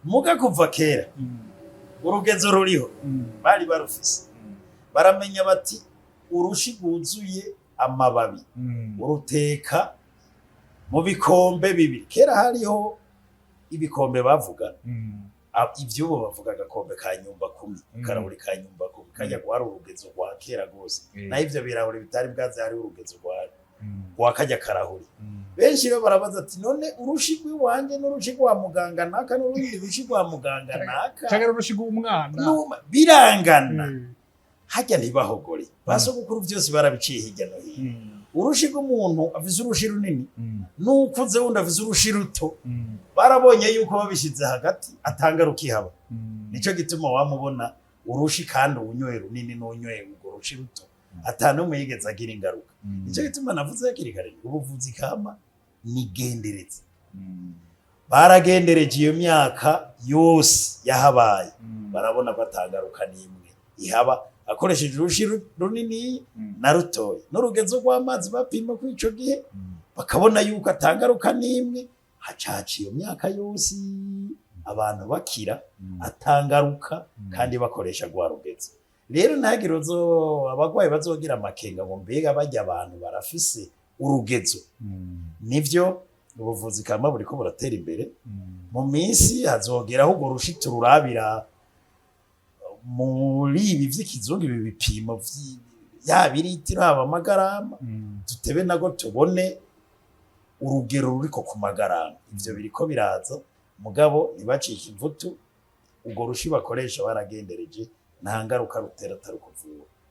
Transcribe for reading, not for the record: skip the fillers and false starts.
Muga kuva kera urugezo ruriho, bari barufise, baramenya bati urushi rwuzuye amababi uruteka mu bikombe bibiri. Kera hariho ibikombe bavuga, ivy'ubu bavuga agakombe ka nyumba kumi, karahuri ka nyumba kumi, kajya guhari urugezo rwa kera rwose. Naho ivyo birahuri bitari bwaze, hariho urugezo rwa kajya karahuri. Benshi rero barabaza ati: "None urushi rw'iwanje n'urushi rwa muganga naka n'urundi rushi rwa muganga naka Canke n'urushi rw'umwana Birangana?" Hajya ntibahogore, basogokuru vyose barabiciye hirya no hino. Urushi rw'umuntu afise urushi runini n'ukuze wundi afise urushi ruto, barabonye yuko babishize hagati atangaruka ihaba. Nico gituma wamubona urushi kandi uwunyoye runini n'unyoye urwo rushi ruto atanumwe yigeze agira ingaruka. Nico gituma navuze hakiri kare, ubuvuzi kama nigendereza. Baragendereje iyo myaka yose yahabaye, barabona ko atangaruka n'imwe ihaba akoresheje urushi runini na rutoya, n'urugezo rw'amazi bapima kuri ico gihe, bakabona yuko atangaruka n'imwe. Hacaca iyo myaka yose abantu bakira atangaruka kandi bakoresha rwa rugezo. Rero ntihagire abagwayi bazogira amakenga ngo mbega barya abantu barafise urugezo. Nivyo, ubuvuzi kama buriko buratera imbere. Mu minsi hazogeraho urwo rushi tururabira muri ibi vy'ikizungu, ibi bipimo yaba iritiro, haba amagarama, tutebe nago tubone urugero ruriko ku magarama. Ivyo biriko biraza, mugabo ntibacike ivutu. Urwo rushi bakoresha baragendereje, nta ngaruka rutera atari ukuvura.